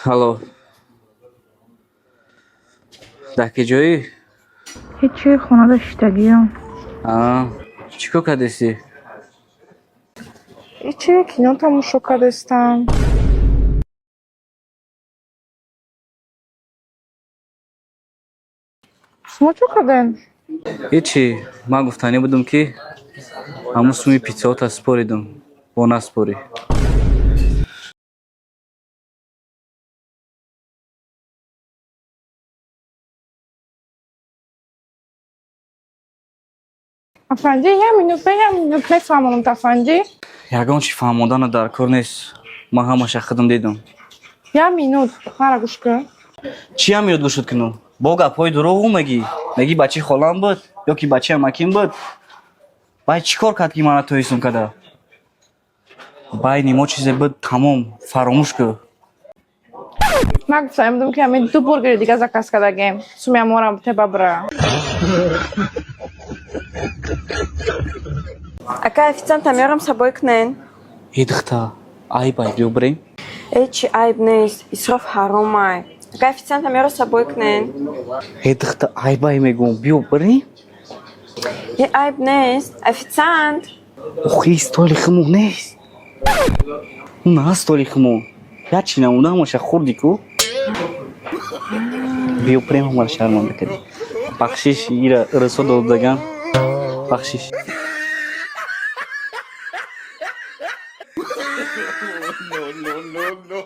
Алло, дар ки ҷоӣ? Ҳечи, хонада шиштагиам. Чӣ кор кардеси? Ҳечи, кино тамошо кардестам. Шумо чӣ кардем? Ҳечи, ман гуфтанӣ будам, ки ҳамун суми питсаота споридам, бо наспорӣ. Афанди, як минут, як минут, мефаҳмонам, афанди. Ягон чӣ фаҳмондана дар кор нест, ман ҳамаша худам дидам. Як минут, мара гӯш кун. Чӣ ҳам ёд гӯшуд кунам? Бо гапҳои дурӯғу мегӣ, мегӣ бачаи холам буд ё ки бачаи амаким буд. Бай чӣ кор кард, ки мана тоистон када? Байни мо чизе буд, тамом, фаромӯш кӯ. Ман гуфтанӣ будам, ки ҳамин ду бургери дига заказ кардагем. Суми аморам теба бира. Ака, официанта меорам, собой кунен. Э, духта, айб ай, биё бирем. Э, чи айб нест, исроф ҳаромай. Ака, официанта меора, собой кунен. Э, духта, айб ай мегӯм, биё бирем. Э, айб нест, официант. Охи, столи хумон нест, на столи хумон як чи намуда, ҳамаша хурди ку. Биё бирем, ҳамара шарманда кардӣ. Бахшиш, ира ирсо додаган, бахшиш. No, no, no.